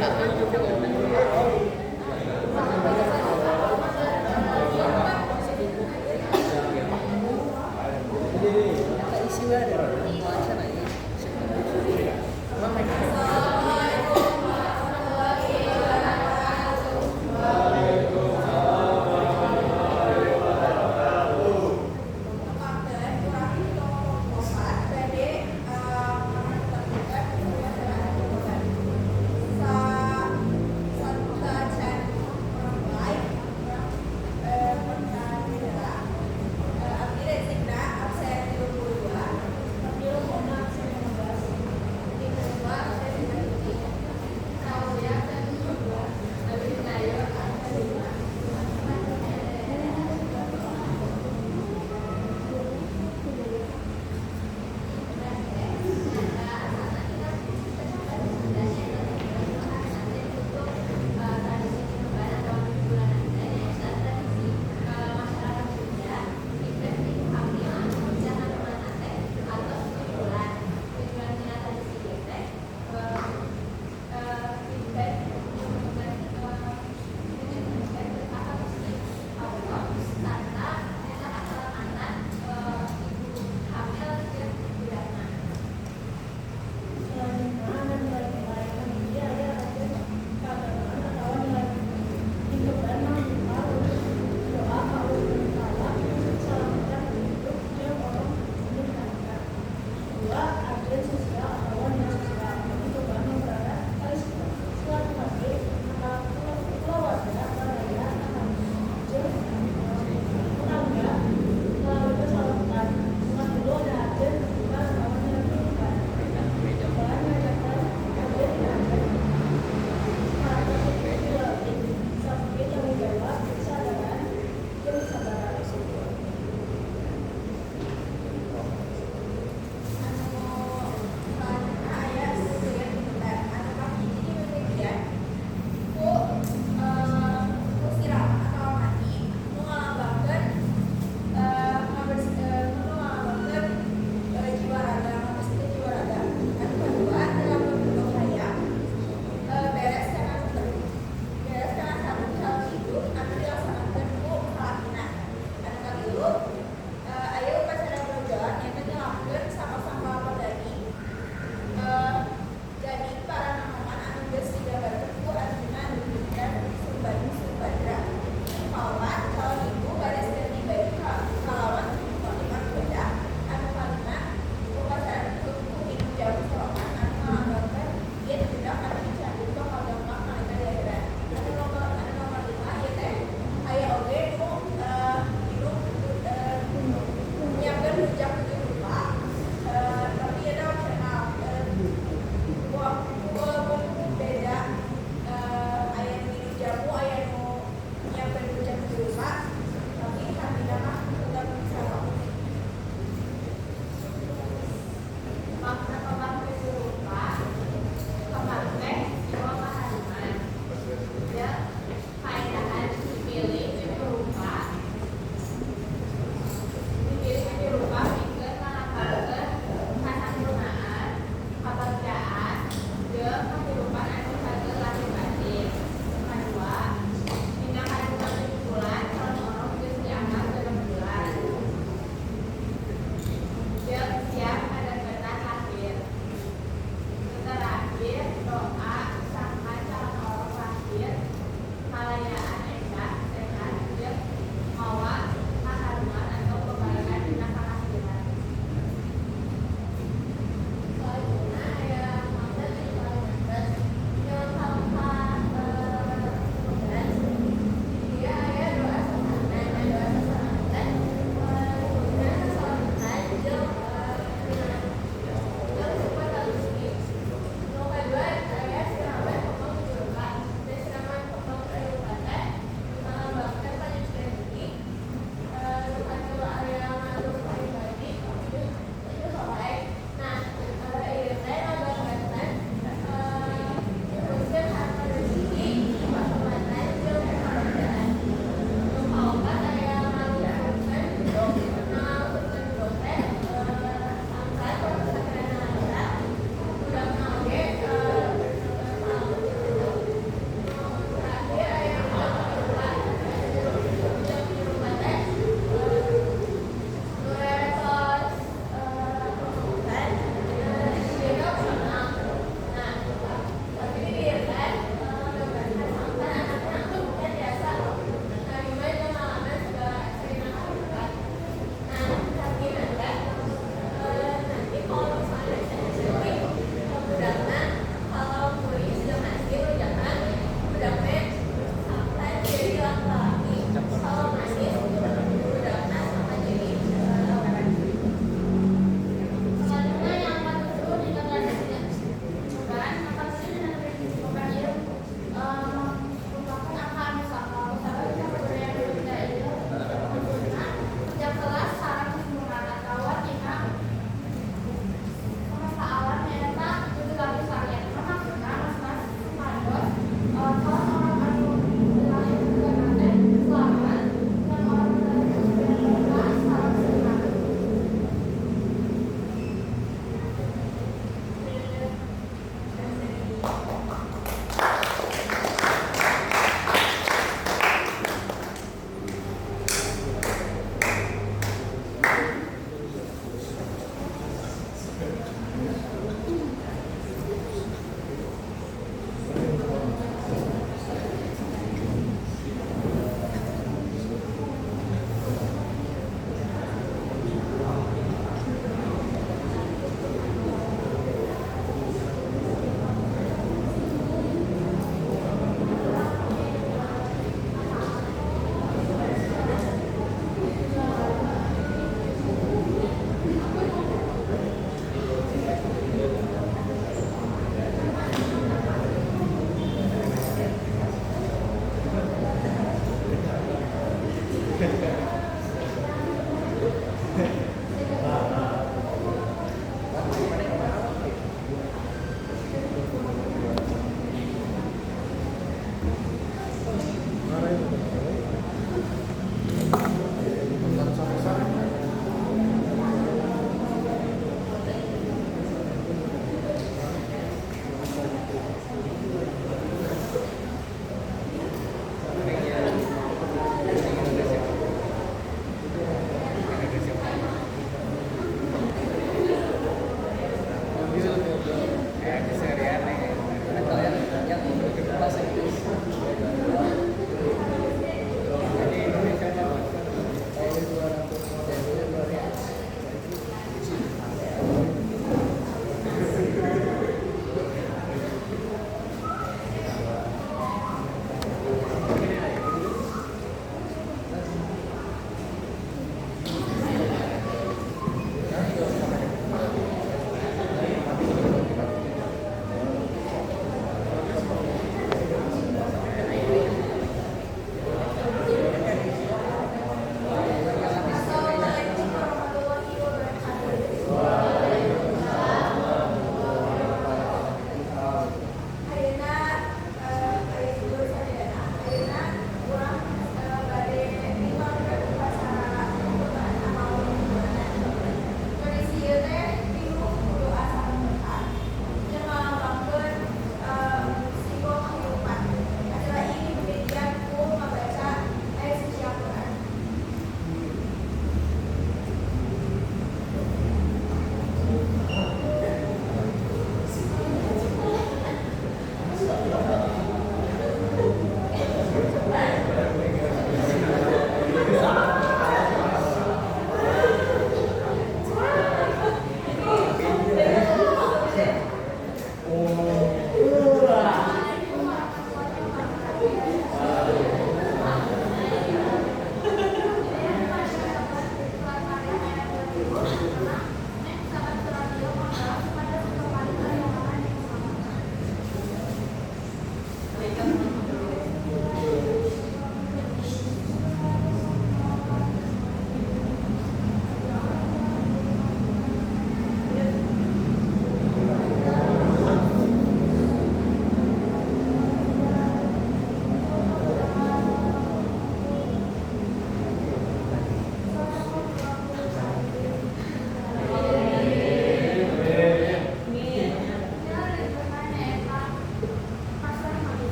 Kapten,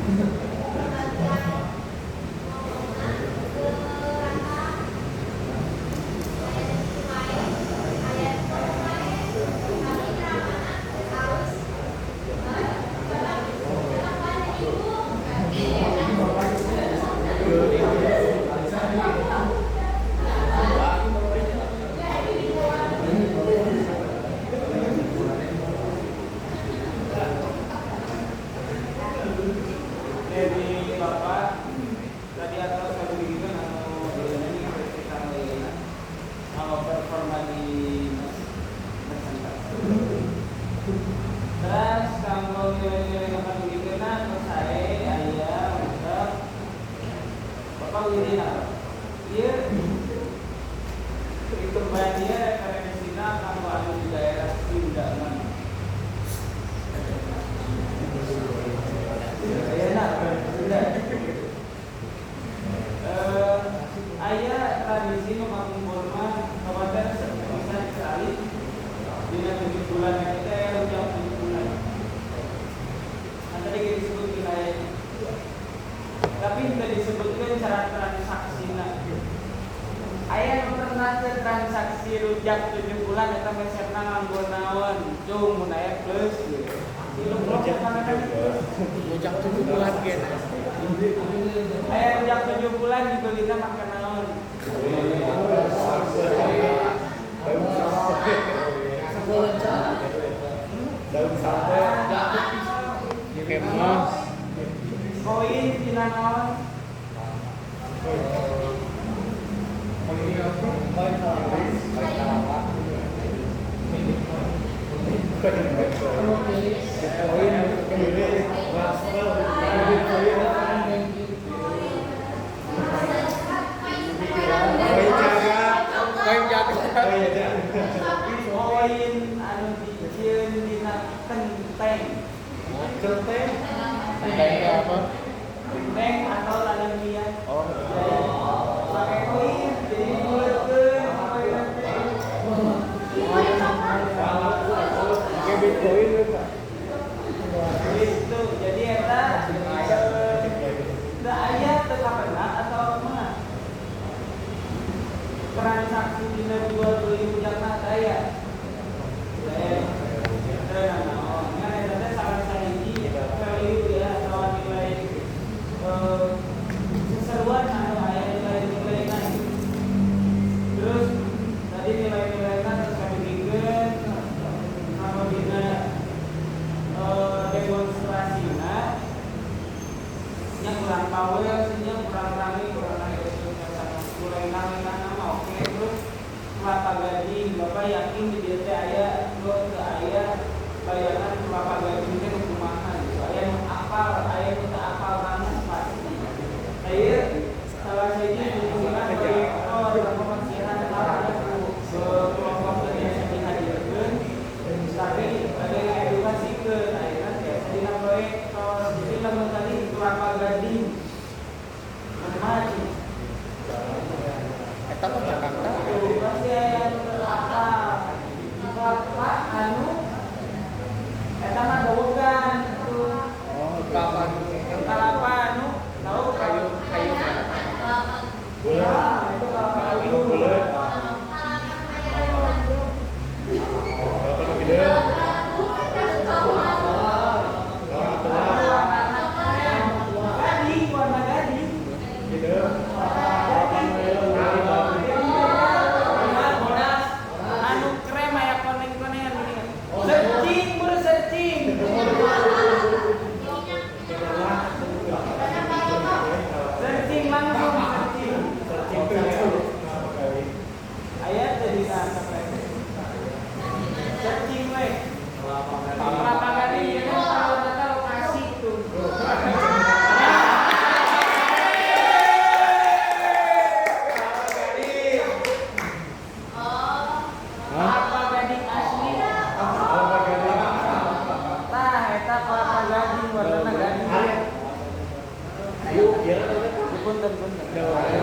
Bagian ngomongna teu rata, aya nu kitu wae, aya nu ngomong wae, tapi ceramahna geus alus. Bapak kelakuan ibu ya kan. Dari Bapak tadi atau saya begitu anu ini kita kalau performa di presentasi. Terus kalau nilai-nilai kapan begitu, nah, terus saya aya untuk Bapak widina. Ieu itu dia referensina kanggo anu di daerah Sunda mana? Ayeuna Sunda. Aya tradisi nu kapungkur mah kabaca bisa sekali dina 7 bulan eta aya rujak 7 bulan. Nah, tadi disebut wilayah, tapi tidak disebutkan cara transaksina. Aya nu pernah teu transaksi rujak 7 bulan eta meserna nganggo naon? Cung, mun aya plus gitu. Rujak 7 bulan gen. Aya rujak 7 bulan dibelina make naon? Daun sape. Daun sape. Kemas. Koin tina naon? Koin kelapa. Koin koin koin jaga. Koin jaga. Koin jaga. Koin anu dijieun dina kenteng. Kenteng. Kenteng apa? Kenteng atau lalemian. Oh. Pakai koin jadi dibuletkeun koin teh. Pakai bitcoin Pak. Gitu. Jadi eta teu aya, teu kapendak atau kumaha? Transaksi dina jual beli rujakna teu aya. Teu aya. Teu nanaon. Ngan eta teh salah sahiji value ya atau nilai seseruan anu aya nilai-nilaina gitu. Terus tadi nilai-nilaina terus kadugikeun kalau dina demonstrasina nya kurang power nya, kurang rame, kurang rame sama kurang rame nama. Oke, terus kelapa gading, Bapak yakin di dieu teh aya lo teu aya bayangan kelapa gading teh nu kumaha gitu? Aya nu apal, aya nu teu apal banget pasti. Aya salah sahiji dukungan proyektor pembersihan hal ku kelompok teu biasa dihadirkeun, tapi ada yang edukasikeun ayeuna biasa dina proyektor. Jadi lamun tadi kelapa gading kumaha sih? Eta mah Jakarta. Tuh, pasti aya nu teu apal. Bapak anu eta mah dowogan tuh. Oh, kelapa. Kelapa anu tahu? Kayu kayu. Ya, itu kelapa kayu. Bulat. Kelapa nu hideung. Kelapa tua. Gading, warna gading. Hideung. Bodas anu krem aya koneng-konengan gini. Searching, buru searching. Searching langsung searching. Aya teu dina searching we. Kelapa gading ya kan kalau kata lokasi tuh. Kelapa gading. Kelapa gading asli. Kelapa gading. Tah, eta kelapa gading warnana gading. Yuk, ya. Punten, punten.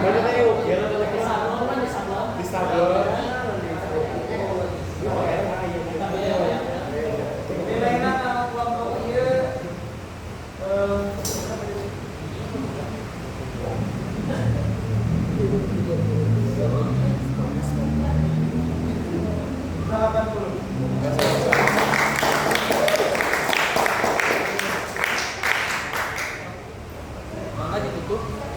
Mana teh yuk? Ya, di sablon. Nilainya kalau kelompok ieu Tuh.